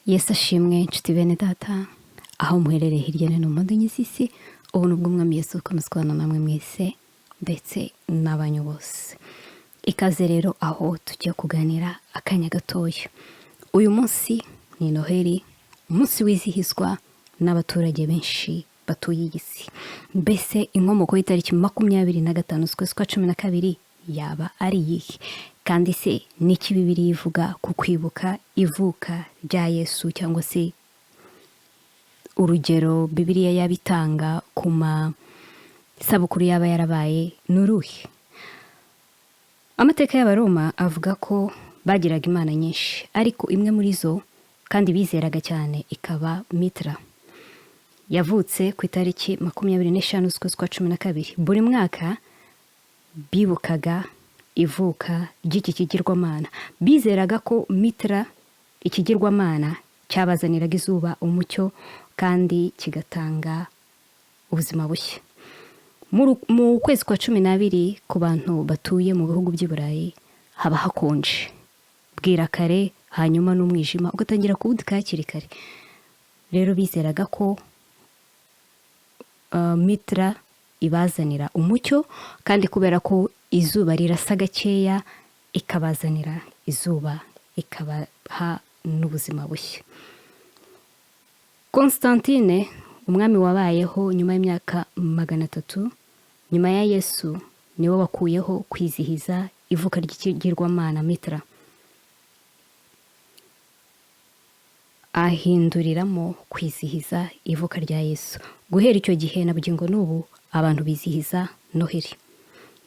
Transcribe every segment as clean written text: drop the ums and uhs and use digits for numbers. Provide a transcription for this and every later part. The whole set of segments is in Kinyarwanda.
Yesu ashimwe, inshuti bene data, aho muherereye hirya no hino mu mpande enye z'isi. Ubuntu bw'Umwami Yesu bukomeze kubana namwe mwese ndetse n'abanyu bose. Ikaze rero aho tugiye kuganira akanya gatoya. Uyu munsi ni Noheli, umunsi wizihizwa n'abaturage benshi batuye iyi si. Mbese inkomoko y'itariki 25 z'ukwezi kwa 12 yaba ari iyihe? Kandi se niki Bibiliya ivuga ku kwibuka ivuka rya Yesu, cyangwa se urugero Bibiliya yaba itanga ku masabukuru yaba yarabaye ni uruhe? Amateka y'Abaroma avuga ko bagiraga imana nyinshi, ariko imwe muri zo kandi bizeraga cyane ikaba Mitra. Yavutse ku itariki 25 z'ukwezi kwa 12. Buri mwaka bibukaga ivuka ry'iki kigirwamana. Bizeraga ko Mitra, ikigirwamana, cyabazaniraga izuba, umucyo kandi kigatanga ubuzima bushya. Mu kwezi kwa 12, ku bantu batuye mu bihugu by'i Burayi, haba hakonje, bwira kare, hanyuma n'umwijima ugatangira kuwuduka hakiri kare. Rero bizeraga ko Mitra ibazanira umucyo, kandi kubera ko izuba rirasa gakeya, ikabazanira izuba, ikabaha n'ubuzima bushya. Constantine, umwami wabayeho nyuma y'imyaka 300 nyuma ya Yesu, niwe wakuyeho kwizihiza ivuka ry'ikigirwamana Mitra, ahinduriramo kwizihiza ivuka rya Yesu. Guhera icyo gihe na bugingo n'ubu abantu bizihiza Noheli.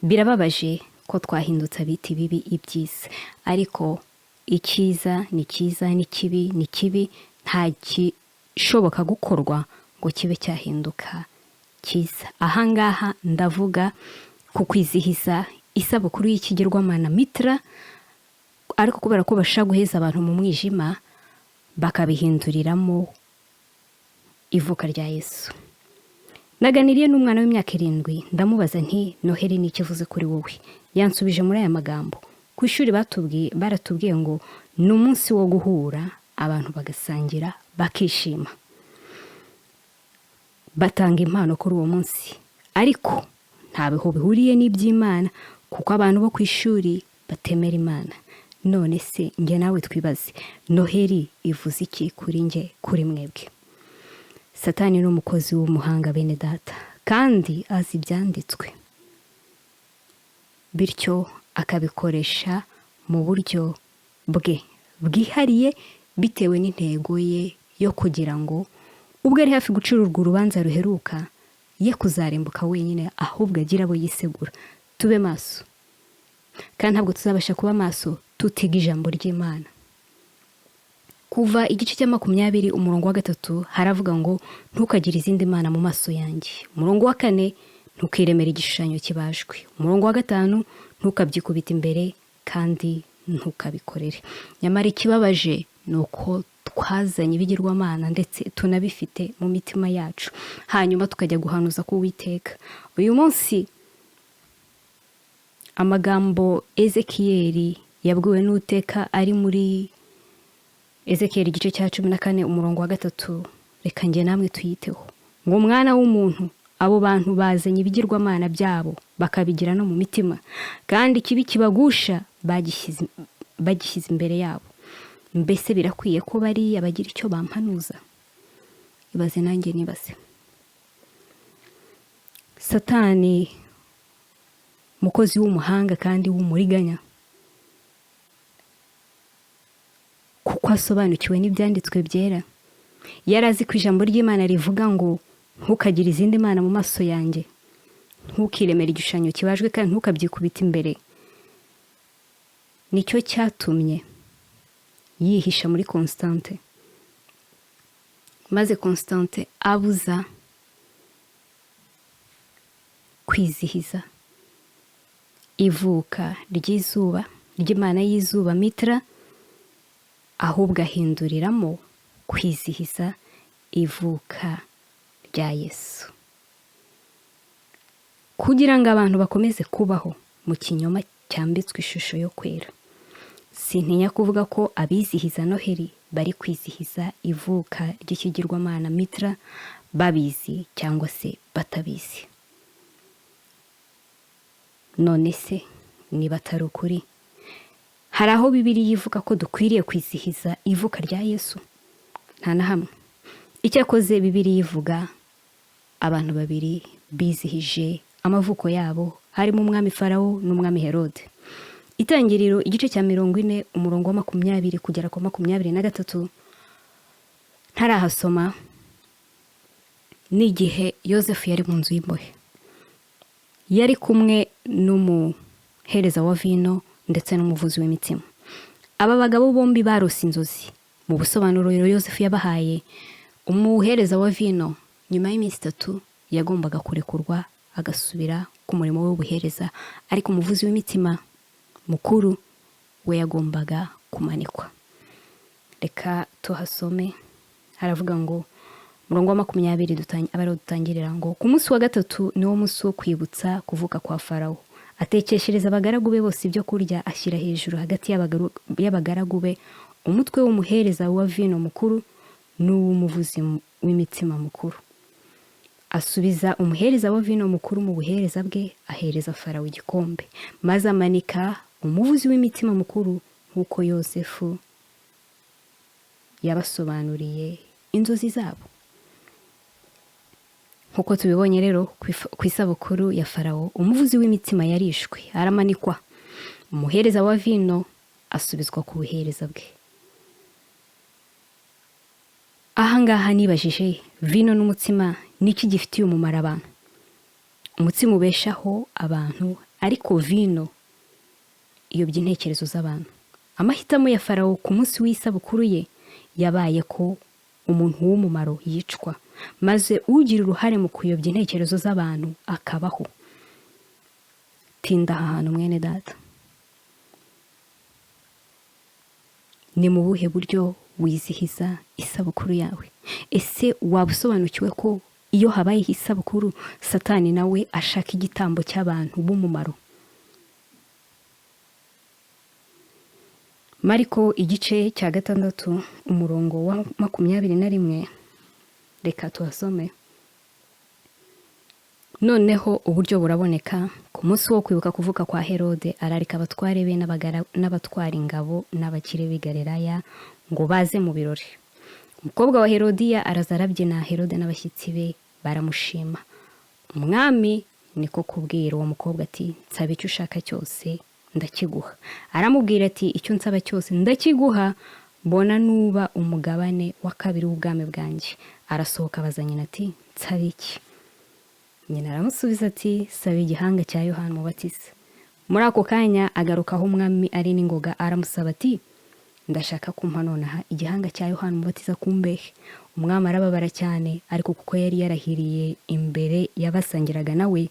Birababaje ko twahindutse abita ibibi ibyiza, ariko icyiza ni cyiza n'ikibi ni kibi, nta kishoboka gukorwa ngo kibe cyahinduka cyiza. Ahangaha ndavuga ku kwizihiza isabukuru y'ikigirwamana Mitra, ariko kubera ko bashaka guheza abantu mu mwijima, bakabihinduriramo ivuka rya Yesu. Naganiriye n'umwana w'imyaka 7, ndamubaza nti: "Noheli ni icyo ivuze kuri wowe?" Yansubije muri aya magambo: "Ku ishuri baratubwiye ngo ni umunsi wo guhura, abantu bagasangira, bakishima, batanga impano kuri uwo munsi, ariko nta biho bihuriye n'iby'Imana, kuko abantu bo ku ishuri batemera Imana." None se njye nawe twibaze: Noheli ivuze iki kuri njye, kuri mwebwe? Satani ni umukozi w'umuhanga, bene data, kandi azi ibyanditswe, bityo akabikoresha mu buryo bwe bwihariye bitewe n'intego ye yo kugira ngo ubwo ari hafi gucira urwo rubanza ruheruka, ye kuzarimbuka wenyine, ahubwo agira abo yisegura. Tube maso, kandi ntabwo tuzabasha kuba maso tutiga ijambo ry'Imana. Kuva igice cya 20 umurongo wa 3 haravuga ngo: "Ntukagire izindi mana mu maso yanjye." Umurongo wa 4: "Ntukiremere igishushanyo kibajwe." Umurongo wa 5: "Ntukabyikubite imbere kandi ntukabikorere." Nyamara ikibabaje ni uko twazanye ibigirwamana, ndetse tunabifite mu mitima yacu, hanyuma tukajya guhanuza ku Uwiteka. Uyu munsi amagambo Ezekiyeli yabwiwe n'Uwiteka ari muri Ezekiyeli igice cya 14 umurongo wa 3, reka njye namwe tuyiteho, ngo: "Mwana w'umuntu, abo bantu bazanye ibigirwamana byabo, bakabigira no mu mitima, kandi ikibi kibagusha bagishyize imbere yabo. Mbese birakwiye ko bariya bagira icyo bampanuza?" Ibaze nanjye nibaze. Satani, mukozi w'umuhanga kandi w'umuriganya, kuko asobanukiwe n'ibyanditswe byera, yari azi ko ijambo ry'Imana rivuga ngo: "Ntukagire izindi mana mu maso yanjye, ntukiremere igishushanyo kibajwe kandi ntukabyikubite imbere." Nicyo cyatumye yihisha muri Constante, maze Constante abuza kwizihiza ivuka ry'izuba ry'imana y'izuba Mitra, ahubwo ahinduriramo kwizihiza ivuka rya Yesu, kugira ngo abantu bakomeze kubaho mu kinyoma cyambitswe ishusho yo kwera. Sintinya kuvuga ko abizihiza Noheli Bari kwizihiza ivuka ry'ikigirwamana Mitra, babizi cyangwa se batabizi. None se niba atari ukuri, hari aho Bibiliya ivuga ko dukwiriye kwizihiza ivuka rya Yesu? Nta na hamwe. Icyakoze Bibiliya ivuga abantu babiri bizihije amavuko yabo, harimo umwami Farawo n'umwami Herode. Itangiriro igice cya 40, umurongo wa 20 kugera ku 23, ntarahasoma, n'igihe Yosefu yari mu nzu y'imbohe, yari kumwe n'umuhereza wa vino ndetse n'umuvuzi w'imitsima. Aba bagabo bombi barose inzozi. Mu busobanuro Yosefu yabahaye, umuhereza wa vino nyuma y'iminsi 3 yagombaga kurekurwa agasubira ku murimo w'ubuhereza, ariko umuvuzi w'imitsima mukuru we yagombaga kumanikwa. Reka tuhasome. Haravuga ngo, umurongo wa 20 aba ariwo dutangirira, ngo: "Ku munsi wa gatatu, niwo munsi wo kwibutsa kuvuka kwa Farawo, atekeshereza abagaragu be bose ibyo kurya, ashyira hejuru hagati y'abagaragu be umutwe w'umuhereza wa vino mukuru n'uw'umuvuzi w'imitsima mukuru. Asubiza umuhereza wa vino mukuru mu buhereza bwe, ahereza Farawo igikombe, maze amanika umuvuzi w'imitsima mukuru, nk'uko Yosefu yabasobanuriye inzozi zabo." Nk'uko tubibonye rero, ku isabukuru ya Farawo, umuvuzi w'imitsima yarishwe aramanikwa, umuhereza wa vino asubizwa ku buhereza bwe. Ahangaha nibajije: vino n'umutsima niki gifitiye umumaro abantu? Umutsima ubeshaho abantu, ariko vino iyobya intekerezo z'abantu. Amahitamo ya Farawo ku munsi w'isabukuru ye yabaye ko umuntu w'umumaro yicwa, maze ugira uruhare mu kuyobya intekerezo z'abantu akabaho. Tinda aha hantu, mwene data. Ni mu buhe buryo wizihiza isabukuru yawe? Ese waba usobanukiwe ko iyo habayeho isabukuru, Satani nawe ashaka igitambo cy'abantu b'umumaro? Mariko igice cya 6, umurongo wa 21, reka tuhasome. Noneho uburyo buraboneka. Ku munsi wo kwibuka kuvuka kwa Herode, ararika abatware be n'abatwara ingabo n'abakire b'i Galilaya ngo baze mu birori. Umukobwa wa Herodiya araza arabyina, Herode n'abashyitsi be baramushima. Umwami niko kubwira uwo mukobwa ati: "Nsaba icyo ushaka cyose ndakiguha." Aramubwira ati: "Icyo nsaba cyose ndakiguha, mbona nuba umugabane wa kabiri w'ubwami bwanjye." Arasohoka abaza nyina ati: "Nsaba iki?" Nyina aramusubiza ati: "Saba igihanga cya Yohana Umubatiza." Muri ako kanya agaruka aho umwami ari n'ingoga, aramusaba ati: "Ndashaka kumpa nonaha igihanga cya Yohana Umubatiza ku mbehe." Umwami arababara cyane, ariko kuko yari yarahiriye imbere y'abasangiraga nawe,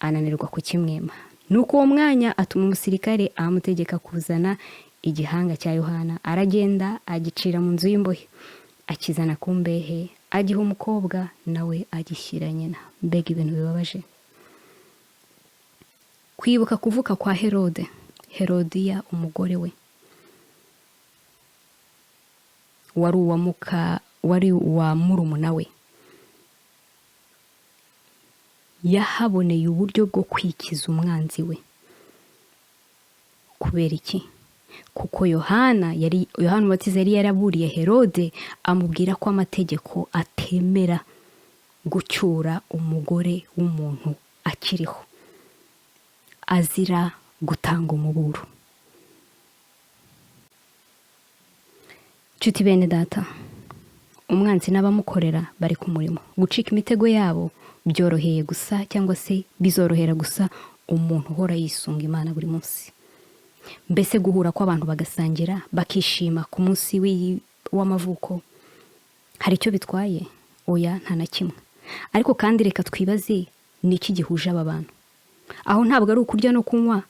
ananirwa kukimwima. Nuko uwo mwanya atuma umusirikare, amutegeka kuzana igihanga cya Yohana. Aragenda agicira mu nzu y'imbohe, akizana ku mbehe, agiha umukobwa, nawe agishyira nyina. Mbega ibintu bibabaje! Kwibuka kuvuka kwa Herode, Herodiya umugore we wari uwa muka, wari uwa murumuna we, yahaboneye uburyo bwo kwikiza umwanzi we. Kubera iki? Kuko Yohana Umubatiza yari yaraburiye Herode, amubwira ko amategeko atemera gucyura umugore w'umuntu akiriho, azira gutanga umuburo. Nshuti bene data, umwanzi n'abamukorera bari ku murimo. Gucika imitego yabo byoroheye gusa, cyangwa se bizorohera gusa umuntu uhora yisunga Imana buri munsi. Mbese guhura kw'abantu bagasangira bakishima ku munsi w'amavuko hari icyo bitwaye? Oya, nta na kimwe. Ariko kandi reka twibaze: ni iki gihuje aba bantu? Aho ntabwo ari ukurya no kunywa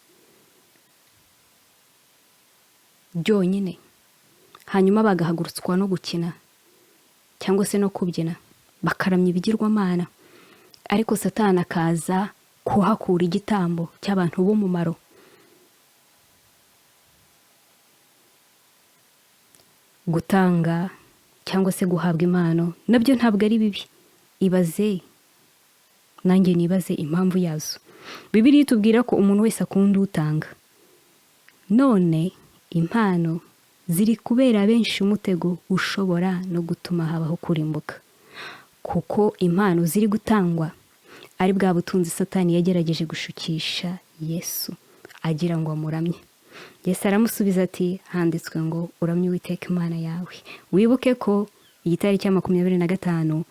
byonyine, hanyuma bagahagurutswa no gukina cyangwa se no kubyina, bakaramya ibigirwamana, ariko Satani akaza kuhakura igitambo cy'abantu b'umumaro. Gutanga cyangwa se guhabwa impano nabyo ntabwo ari bibi. Ibaze nanjye nibaze impamvu yazo. Bibiliya itubwira ko umuntu wese akunda utanga. None impano ziri kubera benshi umutego ushobora no gutuma habaho kurimbuka, kuko impano ziri gutangwa ari bwa butunzi Satani yagerageje gushukisha Yesu agira ngo amuramye. Yesu aramusubiza ati: "Handitswe ngo uramye Uwiteka Imana yawe." Wibuke ko iyi tariki ya 25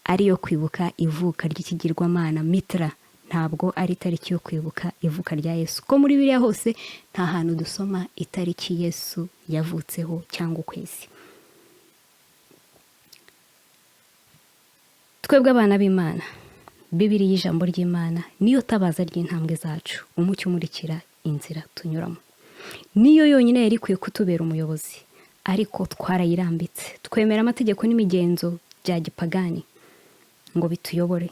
ariyo kwibuka ivuka ry'ikigirwamana Mitra, ntabwo ari itariki yo kwibuka ivuka rya Yesu, ko muri biriya hose nta hantu dusoma itariki Yesu yavutseho cyangwa ukwezi. Twebwe abana b'Imana, Bibiliya y'ijambo ry'Imana niyo tabaza ry'intambwe zacu, umucyo umurikira inzira tunyuramo. Niyo yonyine yari ikwiye kutubera umuyobozi, ariko twarayirambitse, twemera amategeko n'imigenzo bya gipagani ngo bituyobore,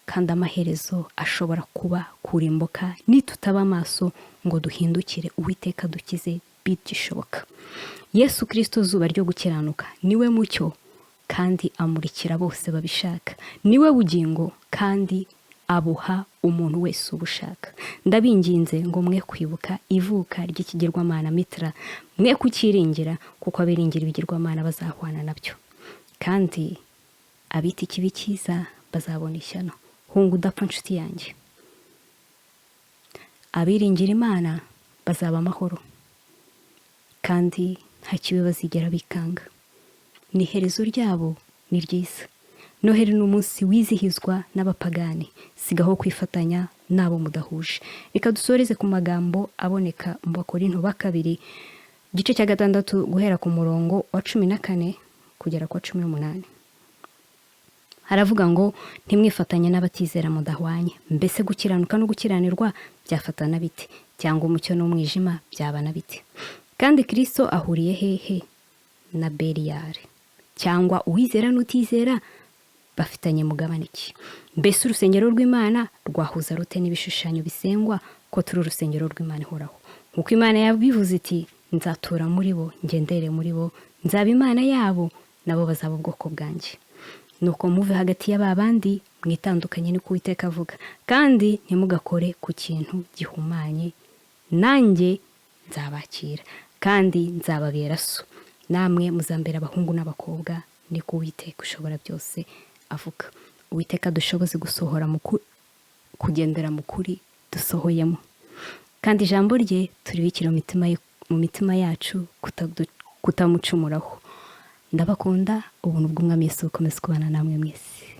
kandi amaherezo ashobora kuba kurimbuka nitutaba amaso ngo duhindukire Uwiteka dukize bigishoboka. Yesu Kirisito zuba ryo gukiranuka niwe mucyo kandi amurikira bose babishaka, niwe bugingo kandi abuha umuntu wese ubushaka. Ndabinginze ngo mwe kwibuka ivuka ry'ikigirwamana Mitra, mwe kucyiringira, kuko abiringira ibigirwamana bazahwana nabyo, kandi abita ikibi cyiza bazabona ishyano. Hunga udapfa nshuti yanjye. Abiringira Imana bazaba amahoro, kandi nta kibi bazigera bikanga. Ni iherezo ryabo ni ryiza. Noheli ni umunsi wizihizwa n'abapagani, sigaho kwifatanya n'abo mudahuje. Reka dusoreze ku magambo aboneka mu Bakorinto ba kabiri, igice cya 6, guhera ku murongo wa 14 kugera ku wa 18. Haravuga ngo: "Ntimwifatanye n'abatizera mudahwanye. Mbese gukiranuka no gukiranirwa byafatana bite? Cyangwa umucyo n'umwijima byabana bite? Kandi Kirisito ahuriye hehe na Beliyari? Cyangwa uwizera n'utizera bafitanye mugabane ki? Mbese urusengero rw'Imana rwahuza rute n'ibishushanyo bisengwa? Ko turi urusengero rw'Imana ihoraho, nk'uko Imana yabivuze iti: 'Nzatura muri bo, ngendere muri bo, nzaba Imana yabo, nabo bazaba ubwoko bwanjye.' Nuko muve hagati y'aba bandi, mwitandukanye, niko Uwiteka avuga, kandi ntimugakore ku kintu gihumanye, nanjye nzabakira, kandi nzababera so, namwe muzambera abahungu n'abakobwa, niko Uwiteka ushobora byose avuga." Uwiteka dushoboze gusohora mu kugendera mu kuri dusohoyemo, kandi ijambo rye turibikire mu mitima yacu kutamucumuraho. Ndabakunda. Ubuntu bw'Umwami Yesu bukomeze kubana namwe mwese.